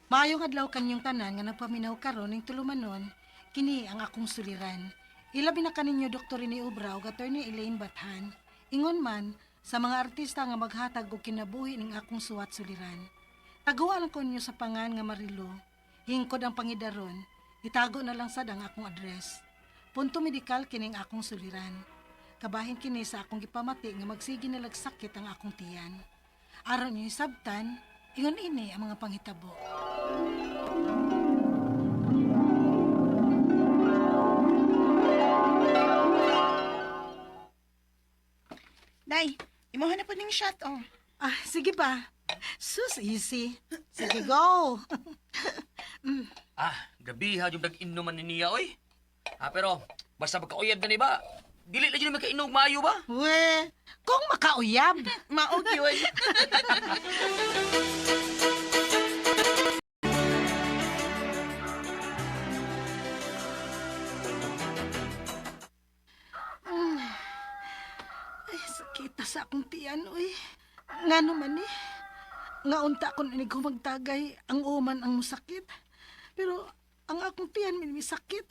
Maayong adlaw kanyong tanan nga nagpaminaw karon ning tulumanon, kini ang akong suliran. Ilabi na kaninyo Dr. Rene Obra ug Attorney Elaine Bathan. Ingon man sa mga artista nga maghatag og kinabuhi ning akong suwat suliran. Taguan ko ninyo sa pangan nga Marilo. Hingkod ang pangidaron, itago na lang sad ang akong address. Punto medikal kining akong suliran. Kabahin kini sa akong gipamati nga magsige na lagsakit ang akong tiyan. Aron niyo hisabtan, ingon ini ang mga panghitabo. Day, imuha na po ning shot, oh. Ah, sige pa. Sus, easy. Sige, go. Ah, gabi ha, yung nag-inuman ni niya, oy. Ah, pero, basta magkauyab na ni ba? Dili na yun magkainog maayo ba? We, kung makauyab. Maog yun. Ay, sakita sa akong tiyan, uy. Nga naman eh. Nga unta ko nanig humagtagay, ang uman ang musakit. Pero ang akong tiyan min sakit.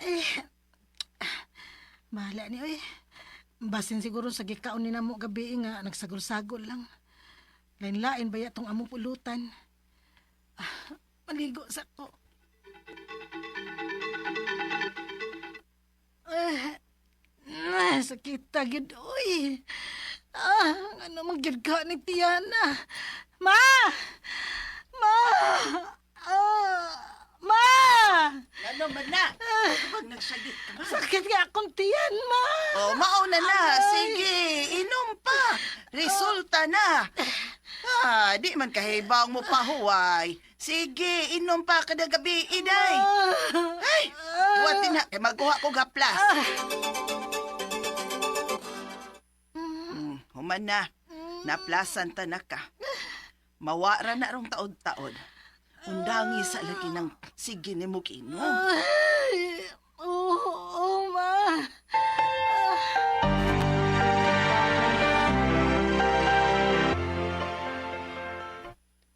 Eh, bahala ni, uy. Basin siguro sa gikaon ni namo gabi nga nagsagol-sagol lang. Lain-lain ba tong among pulutan. Ah, maligo sa ko. Ah, ah, sakit ta gyud uy. Ah, ano man gyud ka ni Tiana. Ma! Ma! Ah, ma! Ano man na? Kapag nagsagit ka man. Sakit nga akong tiyan, ma! Oh, mauna na. Sige, inom pa. Resulta na. Ah, di man kahibang mo pahuway. Sige, inom pa kada gabi, iday. Ay, buhatin na. Kay magkuha ko gaplas. Human na. Naplasan ta na ka. Mawara na rong taod-taod. Undangi sa lagi ng sige ni mo kinom. Ay, oo, oo, ma.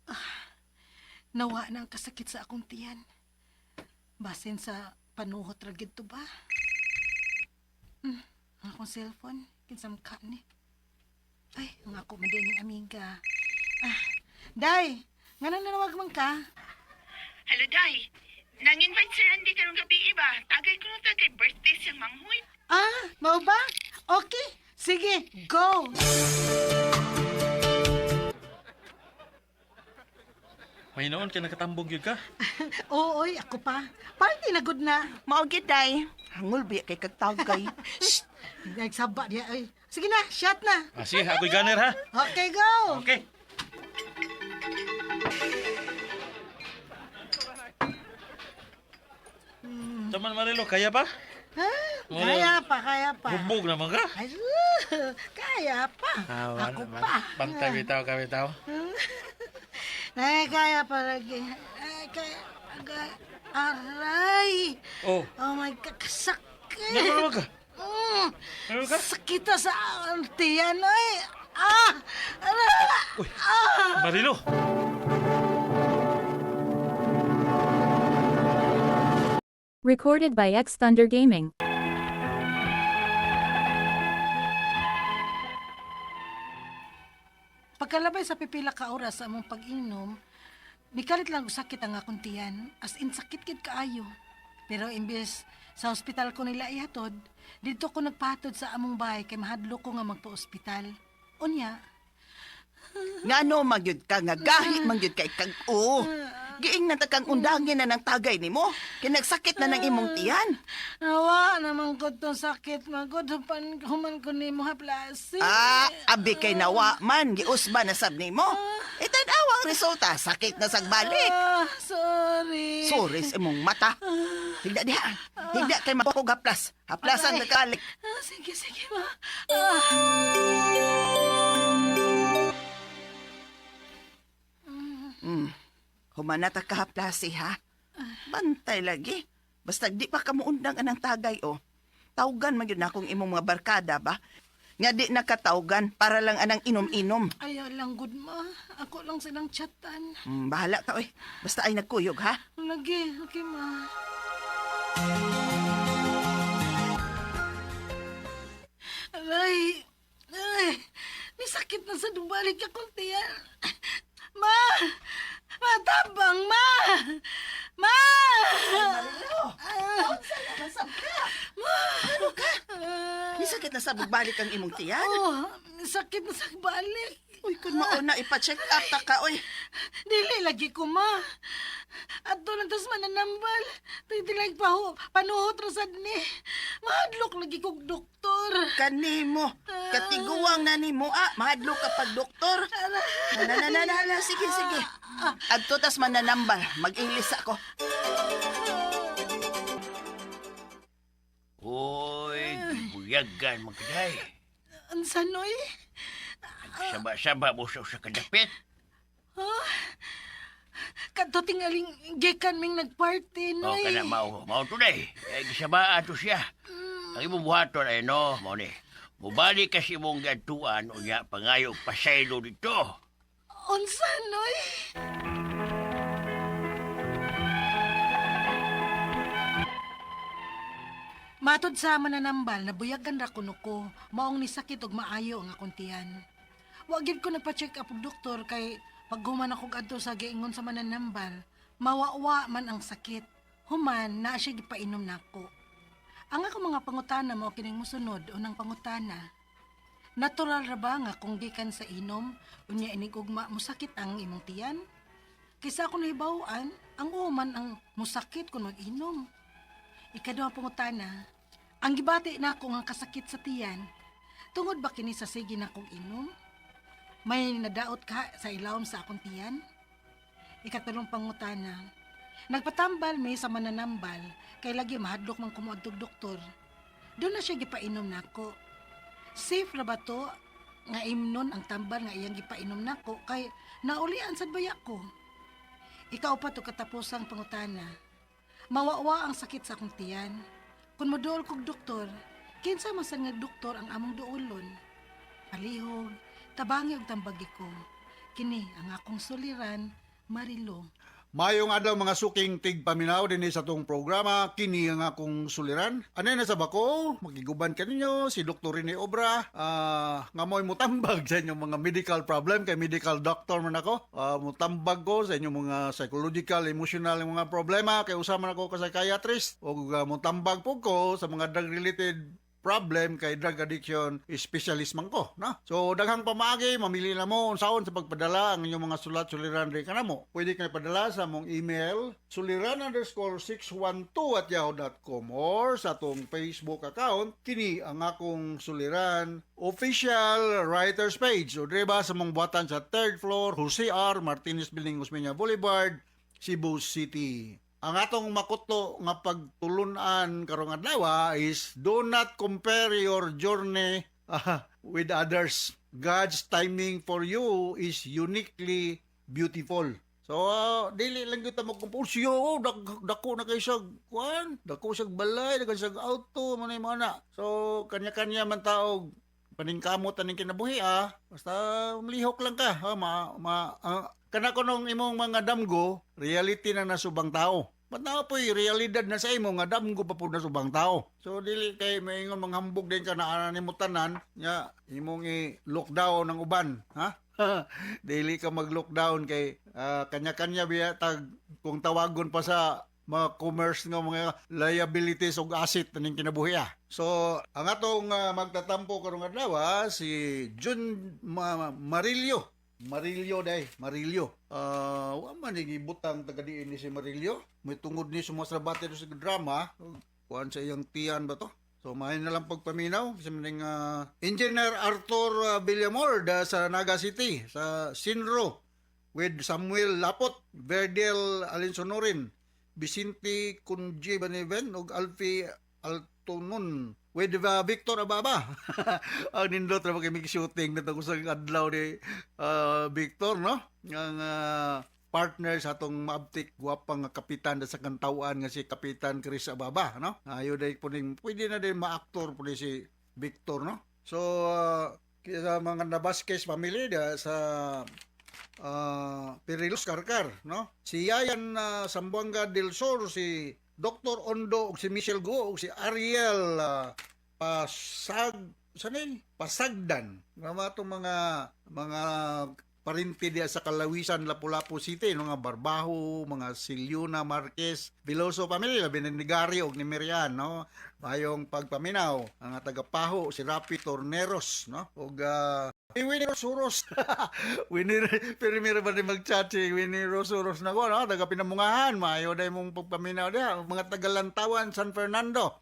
Ah, nawa na ang kasakit sa akong tiyan. Basin sa panuhot ra gid to ba? Ang akong cellphone, kinsam ka ni. Ay, ang ako man din yung amiga. Ah, Day, nganong nanawag man ka? Hello, Day. Nang-invite si Randy karong gabi iba. Tagay ko na kay birthday siyang manghuy. Ah, mau ba? Okay, sige, go! May noon ka nakatambong yun ka. Oo, oy, ako pa. Party na good na. Mao gid, Day. Hangol biya kay kagtagay. Shh! Nagsaba niya, oy. Sige na, shot na. Ah, sige, ako'y gunner ha. Okay, go! Okay. Taman Marilo, kaya pa? Ha? Kaya pa, kaya pa. Hubog naman ka. Ay, kaya pa. Ah, Ako pa. Bantay bitaw ka bitaw. Ay, kaya pa lagi. Ay, kaya, kaya. Aray! Oh, Oh my God, kasakit. naman naman ka. Ano ka? Sakit na sa tiyan, oy. Ah! Aray! Uy, Marilo. Recorded by X Thunder Gaming. Pagkalabay sa pipila ka oras sa among pag-inom, nikalit lang og sakit ang akong tiyan, as in sakit kid kaayo. Pero imbes sa ospital ko nila ihatod, didto ko nagpahatod sa among bahay kay mahadlok ko nga magpa-ospital. Unya, Ngano magyud ka nga gahi mangyud kay kag o. Giing na ta kang undangin na ng tagay nimo. Kay nagsakit na ng imong tiyan. nawa naman ko tong sakit, magod human, human ko nimo haplasi. Ah, abi kay nawa man giusba na sab nimo. Itan-aw ang resulta, sakit na sagbalik. Ah, sorry. Sorry sa imong mata. Higda diha. Higda kay mapakog haplas. Haplasan Aray. ka kalik. Ah, sige, sige, ma. Ah. Humanata ka haplasi ha. Bantay lagi. Basta di pa ka muundang anang tagay oh. Tawgan man gyud na akong imong mga barkada ba? Nga di nakatawgan para lang anang inom-inom. Ayaw lang gud, ma. Ako lang silang chatan. Bahala ka, oy. Basta ay nagkuyog, ha? Lagi, okay, ma. Aray! Ay! May sakit na sa dubalik akong tiyan. Ma! Ma, tabang, ma! Ma! Marilo! Unsa naman sab ka? Ano ka? May sakit na sa bugbalik ang imong tiyan? Oh, sakit na sa balik. Uy, kun mauna ipa-check up ta ka, oy. Dili lagi ko, ma. Adto lang tas mananambal. Titilag pa ho. Panuhot ra sad ni. Mahadlok lagi kog doktor. Kanimo, katiguang na nimo, ah. Mahadlok ka pag doktor. Na, na, na, na, na, sige, sige. Adto tas mananambal, mag-ilis ako. Uy, gibuyagan man kaday. Unsa noy? Saba-saba mo sa usa ka dapit. Kadto tingaling gikan ming nagparty O, noy. kana mao. Mao tunay. Eh, gisabaan to siya. Ang imong buhaton ay no, mao ni. Mubalik ka sa imong giadtuan unya pangayo og pasaylo dito. Unsa noy? Matod sa mananambal na buyagan ra kuno ko, maong nisakit og maayo ang akong tiyan. Wa gid ko nagpa-check up og doktor kay pag human ako adto sa giingon sa mananambal, mawawa man ang sakit. Human naa siya gipainom nako. Ang ako mga pangutana mao kining mosunod, unang pangutana. Natural ra ba nga kung gikan sa inom, unya inig ugma mosakit ang imong tiyan? Kaysa ako nahibaw-an, ang uman ang musakit kung mag-inom. Ikaduha pangutana, ang gibati nako nga kasakit sa tiyan, tungod ba kini sa sige na kong inom? May nadaot ka sa ilawom sa akong tiyan? Ikatulong pangutana, nagpatambal may sa mananambal, kay lagi mahadlok man kumuadtog doktor. Doon na siya gipainom nako. Safe ra ba to nga imnon ang tambal nga iyang gipainom nako kay naulian sad baya ko. Ikaw pa to katapusang pangutana. Mawawa ang sakit sa akong tiyan. Kung moduol kog doktor, kinsa man sad nga doktor ang among duolon? Palihog, tabangi og tambagi ko. Kini ang akong suliran, Marilo. Mayong adlaw mga suking tigpaminaw dinhi sa atong programa kini ang akong suliran. Anay na sa bako, makiguban kaninyo si Dr. Rene Obra, nga mo'y mutambag sa inyong mga medical problem kay medical doctor man ako. Mutambag ko sa inyong mga psychological, emotional nga mga problema kay usa man ako ka psychiatrist ug mutambag po ko sa mga drug related problem kay drug addiction specialist man ko, no? So daghang pamaagi, mamili na mo unsaon sa pagpadala ang inyong mga sulat suliran rin kanamo. Pwede kayo padala sa mong email suliran_612@yahoo.com or sa atong Facebook account kini ang akong suliran official writers page o dire ba sa mong buhatan sa third floor, Jose R. Martinez Building, Osmeña Boulevard, Cebu City. Ang atong makuto nga pagtulunan karong adlaw is do not compare your journey with others. God's timing for you is uniquely beautiful. So, dili lang kita magkumpul. Siyo, oh, dako na kay siya, kuan, dako siya balay, dako siya auto, manay mga na. So, kanya-kanya man taog paningkamot aning kinabuhi ah. Basta lihok lang ka, ha, ma, ma kana kunong imong mga damgo, reality na nasubang tao. Ba't na po'y realidad na sa imo nga damgo pa po nasubang tao. So dili kay maingon manghambog din ka na ana nimo tanan nya imong i-lockdown ang uban, ha? Dili ka mag-lockdown kay kanya-kanya biya tag kung tawagon pa sa mga commerce nga mga liabilities ug asset aning kinabuhi ah. So, ang atong magtatampo karong adlaw si Jun Marillo. Marillo day, Marillo. Wa man ni gibutang taga diin ni si Marillo. May tungod ni sumasrabate sa drama. Kuan sa iyang tiyan ba to? So mahin na lang pagpaminaw sa maning Engineer Arthur Villamor da sa Naga City sa Sinro with Samuel Lapot, Verdel Alinsonorin, Vicente Kunji Baneven ug Alfie Altonon with Victor Ababa. Ang nindot ra kay shooting na tungkol sa adlaw ni Victor, no? Ang partner sa atong maabtik gwapang nga kapitan sa kantawan nga si Kapitan Chris Ababa, no? Ayo day po ning pwede na din ma-aktor po ni si Victor, no? So sa mga Nabasquez family diha sa Perilos Karkar, no? Si Yayan Sambuanga del Sur, si Dr. Ondo ug si Michelle Go ug si Ariel Pasag sanin Pasagdan. Mga itong mga parinti diya sa Kalawisan, Lapu-Lapu City, no, mga Barbaho, mga Silyuna Marquez, Veloso family, labi na ni Gary og ni Mirian, no? Mayong pagpaminaw, ang taga-Paho, si Rapi Torneros, no? Og Winnie Rosuros. Winnie, pero mira ba ni mag-chat si Winnie Rosuros na ko, no? Taga Pinamungahan, maayo na imong pagpaminaw diha. Mga tagalantawan, San Fernando.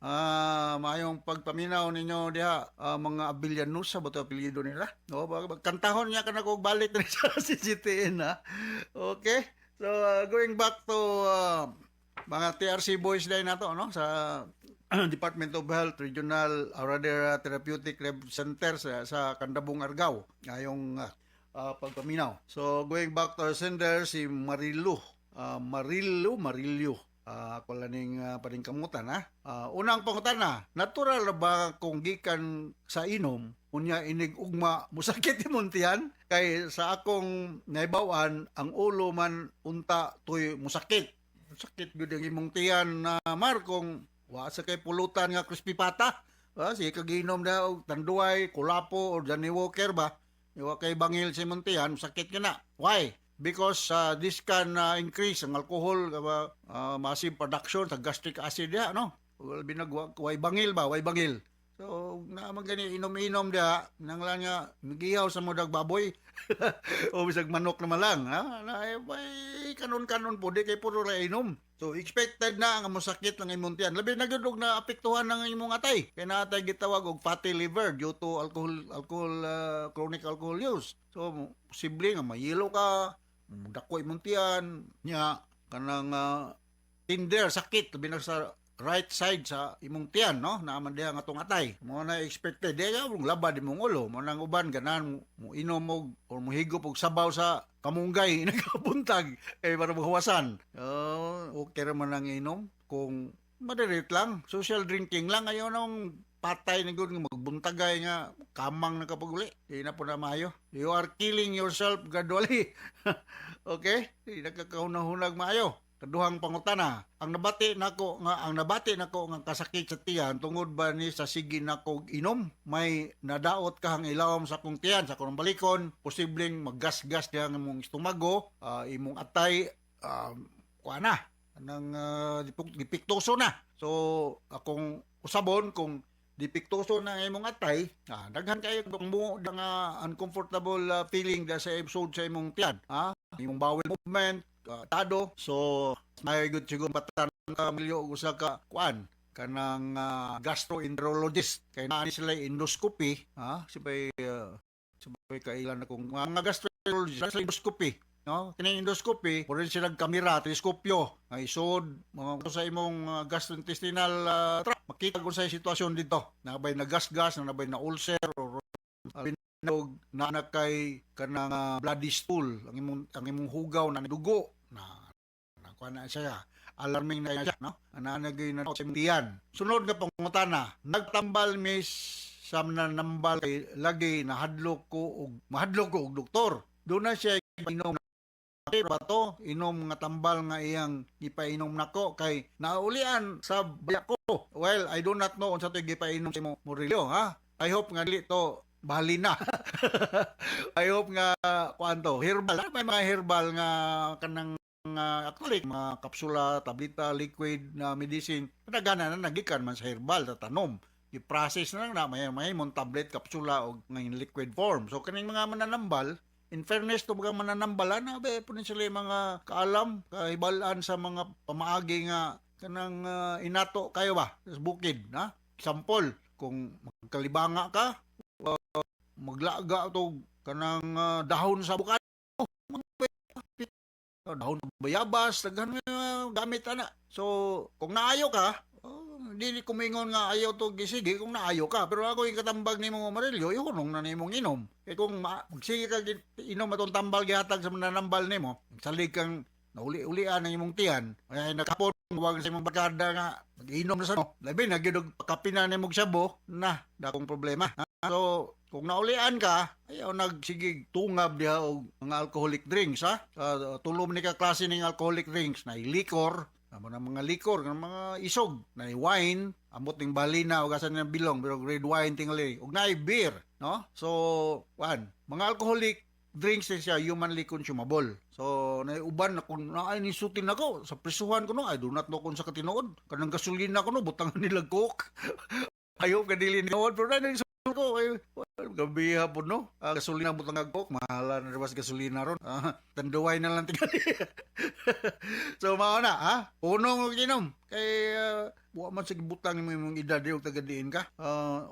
Maayong pagpaminaw ninyo diha. Mga Abillanusa, ba ito apelyido nila? No, kantahon niya ka na kung balik na sa CGTN, ha? Okay? So, going back to mga TRC boys dahil na to, no? Sa Department of Health Regional or rather Therapeutic Rehab Center sa Candabong, Argao ngayong pagpaminaw. So going back to our sender, si Marilu. Marilu Marilio. Ako lang ning paningkamutan ha. Unang pangutana, natural ba kung gikan sa inom unya inig ugma musakit imong tiyan? Kay sa akong naibaw-an, ang ulo man unta tuy musakit. Sakit gyud ang imong tiyan na Mar kung wa sa kay pulutan nga crispy pata. Sige kag inom na og Tanduay, Kulapo or Johnny Walker ba. Wa kay bangil sa imong tiyan, sakit ka na. Why? Because this can increase ang alcohol, massive production sa gastric acid diha, no? Well, binag way bangil ba, way bangil. So, na man gani inom-inom diha, nang lang nga migihaw sa mudag baboy o bisag manok naman lang, ha? Na, eh, bay, kanon-kanon po, di kay puro ra inom. So, expected na nga mosakit lang imong tiyan. Labi na gyud og naapektuhan ng imong atay. Kay naa tay gitawag og fatty liver due to alcohol alcohol chronic alcohol use. So, posible nga mayelo ka, dako imong tiyan, nya kanang tender sakit labi na sa right side sa imong tiyan, no? Naa man diha nga atong atay. Mo na expected di ka mong labad imong ulo. Mo nang uban ganahan mo inom og or mohigop og sabaw sa kamunggay nagabuntag eh para mahuwasan. Oh, okay ra man ang inom kung moderate lang, social drinking lang. Ayaw nang patay ni gud nga magbuntagay nga kamang na kapag-uli. Di na po na maayo. You are killing yourself gradually. Okay? Di na kakahunahunag maayo. Kaduhang pangutana, ang nabati nako nga kasakit sa tiyan, tungod ba ni sa sige nako inom? May nadaot kahang ilawom sa akong tiyan, sa akong balikon, posibleng maggasgas diha ang imong estomago, imong atay, kuha na nang dipiktoso na. So akong usabon, kung dipiktoso na ang imong atay, daghan kayo mo nga uncomfortable feeling da sa episode sa imong tiyan, ha? Imong bowel movement, tado. So may good siguro patan ka milyo og usa ka kuan kanang gastroenterologist kay naa ni sila endoscopy, ha? Sibay kailan akong mga gastroenterologist sa endoscopy, no? Kini endoscopy, pwede sila kamera, teleskopyo nga isod mga sa imong gastrointestinal tract, makita kung sa sitwasyon dito na bay nagasgas, na bay na ulcer or og na na kay kanang bloody stool ang imong hugaw na dugo na nakuha na siya, alarming na siya, no? Ana na gyud na sa imong tiyan. Sunod nga pangutana, nagtambal miss sa nanambal kay lagi nahadlok ko og mahadlok ko og doktor. Doon na siya inom ba to, inom nga tambal nga iyang gipainom nako kay naulian sa baya ko. Well, I do not know unsa to gipainom sa imo, Murillo, ha? I hope nga dili to bahalina. I hope nga kuan to, herbal. May mga herbal nga kanang actually mga kapsula, tableta, liquid na medicine. Kadaghanan na nagikan man sa herbal sa tanom. I-process na lang na may mong tablet, kapsula o ngayon liquid form. So kaning mga mananambal, in fairness to mga mananambal na be punin sila yung mga kaalam, kahibalan sa mga pamaagi nga kanang inato kayo ba sa bukid, na. Example, kung magkalibanga ka, maglaga to kanang dahon sa avocado, dahon sa bayabas, daghan nga gamit ana. So kung naayo ka, oh, dili kumingon nga ayaw to gisige kung naayo ka. Pero ako yung katambag nimo, Marilio, ihunong na nimong inom. Kay kung magsige ka inom atong tambal gihatag sa mananambal nimo, salig kang nauli-ulian ang imong tiyan, ay nakapon wag sa imong barkada nga mag-inom na sa no. Labi na gyud og kape na nimong sabo na dakong problema. Ha? So, kung naulian ka, ayaw nagsigig tungab diha og mga alcoholic drinks, ha? Tulo man ni ka klase ning alcoholic drinks, na liquor, amo na mga likor, nga mga isog, na wine, amot ning balina og asa nang bilong pero red wine tingali, ug naay beer, no? So, wan, mga alcoholic drinks ni siya humanly consumable. So, naiuban na kung naay ni sutin nako sa prisuhan ko no, I do not know kung sa katinuod. Kanang gasolina ko no, butangan nila coke. Ayaw ka dili nood pero na ko ay well, gabi hapon no. Ah, gasolina butang coke, mahala na sa gasolina ron. Ah, tanduay na lang tingali. So mao na ha. Punong og inom kay wa man sa gibutang nimo imong edad og taga diin ka.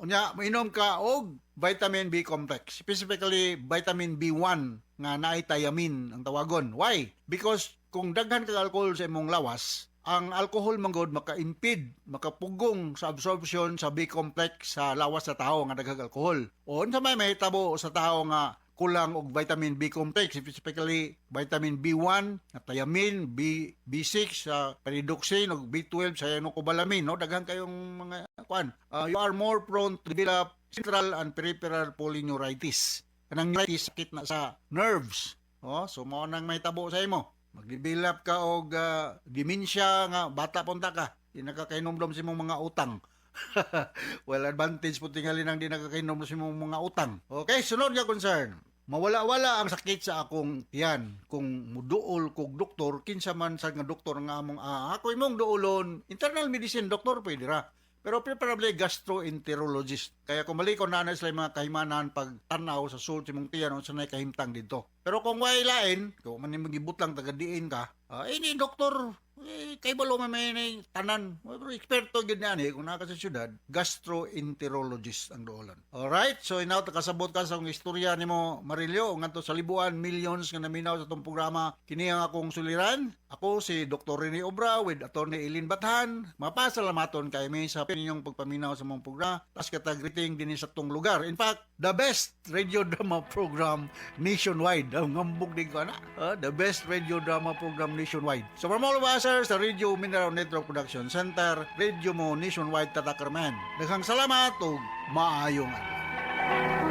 Unya mainom ka og vitamin B complex, specifically vitamin B1 nga naay thiamine ang tawagon. Why? Because kung daghan kag alcohol sa imong lawas, ang alcohol man gud maka-impede, makapugong sa absorption sa B complex sa lawas sa tao nga daghang alcohol. O unsa may mahitabo sa tao nga kulang og vitamin B complex, specifically vitamin B1, na thiamine, B B6 sa pyridoxine ug B12 sa cyanocobalamin, no? Daghan kayong mga kuan. You are more prone to develop central and peripheral polyneuritis. Kanang neuritis sakit na sa nerves. Oh, so mao nang mahitabo sa imo. Mag-develop ka og dementia nga bata punta ka. Di nakakainomdom sa imong mga utang. Well, advantage po tingali nang di nakakainom sa imong mga utang. Okay, sunod nga concern. Mawala-wala ang sakit sa akong tiyan. Kung muduol kog doktor, kinsa man sa nga doktor nga among ako imong duolon, internal medicine doktor pwede ra. Pero preferably gastroenterologist. Kaya kung mali ko na sila yung mga kahimanan pag tanaw sa sulod sa imong tiyan unsa nay kahimtang dito. Pero kung way lain, kung man nimo gibutlang taga diin ka, ini doktor eh, kay balo man may nay tanan. Pero eksperto gyud na ani kung naa ka sa syudad, gastroenterologist ang duolan. Alright, so inaw kasabot ka sa akong istorya nimo Marilio ngadto sa libuan millions nga naminaw sa atong programa. Kini ang akong suliran. Ako si Dr. Rene Obra with Attorney Eileen Bathan. Mapasalamaton kay mi sa inyong pagpaminaw sa mong programa. Tas kata greeting dinhi sa tong lugar. In fact, the best radio drama program nationwide. Ang ngambog din ko ana. The best radio drama program nationwide. So from all of us here sa Radio Mindanao Network Production Center, Radio Mo Nationwide Tatakarman. Daghang salamat ug maayong adlaw.